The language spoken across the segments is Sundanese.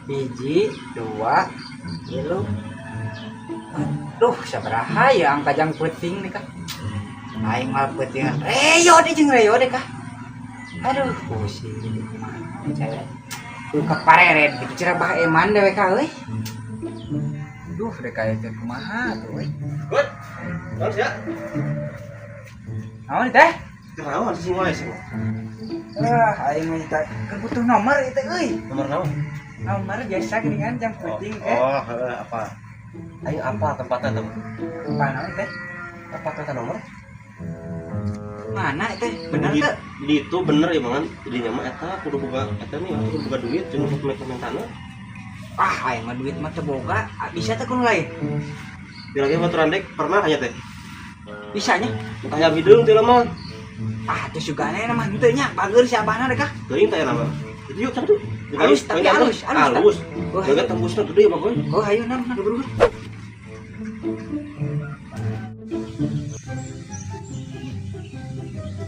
Hiji, dua, tilu. Aduh, sabaraha ya angka jang peuting nih kah? Aing mah peutingan reyo deh jeung reyo deh kah. Aduh, pusing gitu kumaha cewek. Tuh kapareret gitu cara bah eman dewe ka euy. Duh, rek aya teh kumaha tuh euy. Good. Terus ya. Naon teh? Kenaon sih wae sih. Ah, aing mah teh keur butuh nomor ieu teh euy. Nomor naon? Nomor biasa geuningan jam peuting teh. Oh, heeh, apa? Aing apa tempatnya tuh? Apa naon teh? Apa kata nomor? Mana teh? Bener Di, teh? di itu bener ya mangan. Di mah eta kudu boga eta nih kudu boga duit jeung mentana. Ah, aing mah duit mah teu boga. Ah, bisa teh kudu lain. Bilangnya baturan dek pernah hanya teh. Bisanya? Entah jam hideung teh mah. Ah, teu sugane mah henteu nya, bager si abahna deh kah. Teuing teh nama. Itu yuk cak tuh. Halus, tapi halus, halus, Halus. Oh, Jaga tembusna gede ya bagus. Oh, hayu nam, nam buru.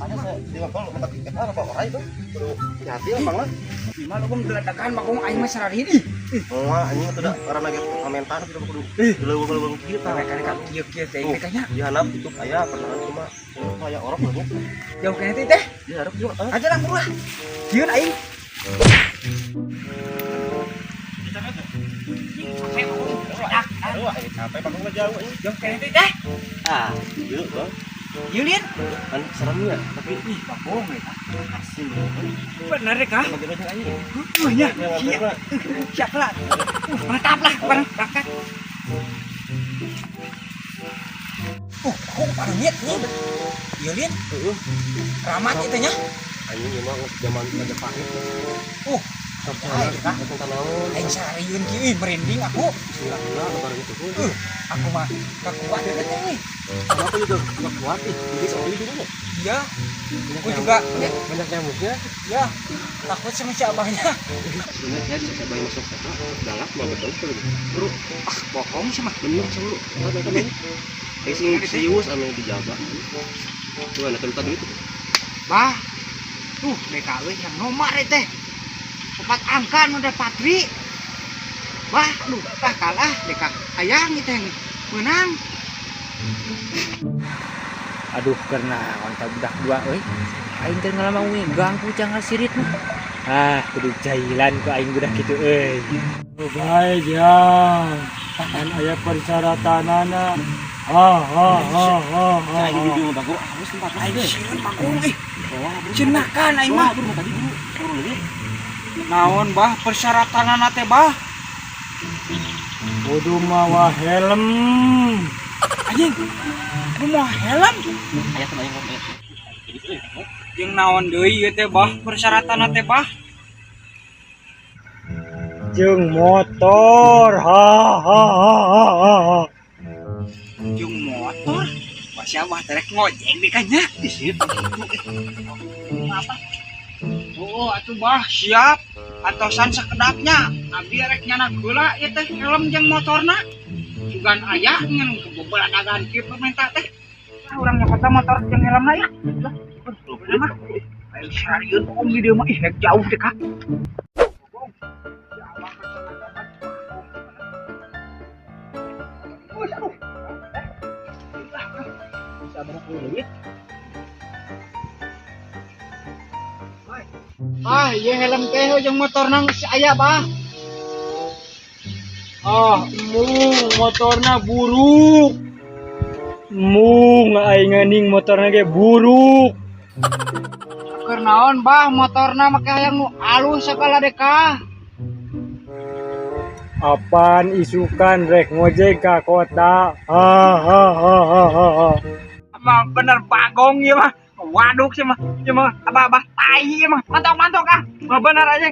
Ada saya di mapel tempat eta apa orang itu. Kudu hati lapang lah. Gimana lu bang geledakan bagong aing mah sarari ih. Moal anjing teh da karena ge komentar tidak kudu. Leuweung-leuweung kieu tah. Mereka kan kieu-kieu teh Oh. mereka nya. Di handap itu aya pernah cuma aya orok banyak. Jauh kene teh teh. Di hareup yuk ah. Aja lah buru lah. Sieun aing. Aduh, aing capek bagong jauh anjing. Jauh kene teh teh. Ah, yuk bang. Ieu lian. Kan seremnya, tapi Ih, bagong eta. asin. Bener deh kah? Lagi banyak anjing. Nya. Ya, Iya. lah. Siap lah. Mantap lah, bareng berangkat. Kok parangit nih. Ieu lian. Heeh. Ramat itu nya. Anjing ieu mah geus zaman Majapahit. Uh, Sok Aing, kah? Sok naon. Aing sararieun kieu euy, merinding aku. Bismillah lah lebaran itu. Aku mah gak kuat deh teh euy. Aku juga nggak kuat ih. Jadi soalnya juga nya. Iya, Banyak aku nyamuk. juga. Banyak nyamuknya. Ya, takut sama si abahnya. Bener ya, si abah masuk ke dalam mah betul tuh. Bro, Ah, bohong sih mah. bener selalu. Ada kan ini. Eh sing serius anu di Jawa. Tuh ada tempat duit tuh. Bah. Tuh, DKW yang nomor teh. Opat angka nu udah patri. Wah, aduh, ah kalah DK. Hayang itu yang menang. Aduh, karena kontak budak dua euy. Aing teh ngalama ganggu jangan sirit mah. Ah, kudu jailan ku aing budak kitu euy. Oh, baik ya. Kan aya persyaratanana. Ha ha ha ha ha. Aing di dieu bagus halus tempat Aing deh. sieun bagong ih. Wah, bro. Cenakan aing mah. Wah, bro, tadi bro. Bro lagi. Naon bah persyaratanana teh bah? Kudu mawa helm. Anjing. Lu mau helm? Aya teh aya aya. Jeung naon deui ieu teh bah persyaratanna teh bah? Jeung motor. Ha ha ha ha ha. ha. Jeung motor. Wah siapa terek ngojek di kanya. Di situ. Apa? Oh, atuh bah siap. Atosan sakedapnya. Abdi rek nyanak heula ieu teh helm jeung motorna. Sugan aya ngan kebebeladagan kieu pemerintah teh. Ah, urang nyokotna motor jeung helmna ya. Lah, bener mah. Ayo sarieun om di dieu mah ih rek jauh deh kah. Ah, ieu helm teh jeung motorna geus aya bah. Ah, mung motorna buruk. Mung aing nganing motorna ge buruk. Keur naon bah motorna make hayang nu alus sagala deka. Apaan isukan rek ngojek ka kota. Ha ha ha ha ha. ha. Emang bener bagong ieu mah. Waduk sih mah. Ieu mah abah-abah tai ieu mah. Mantok-mantok ah. Mah bener aja.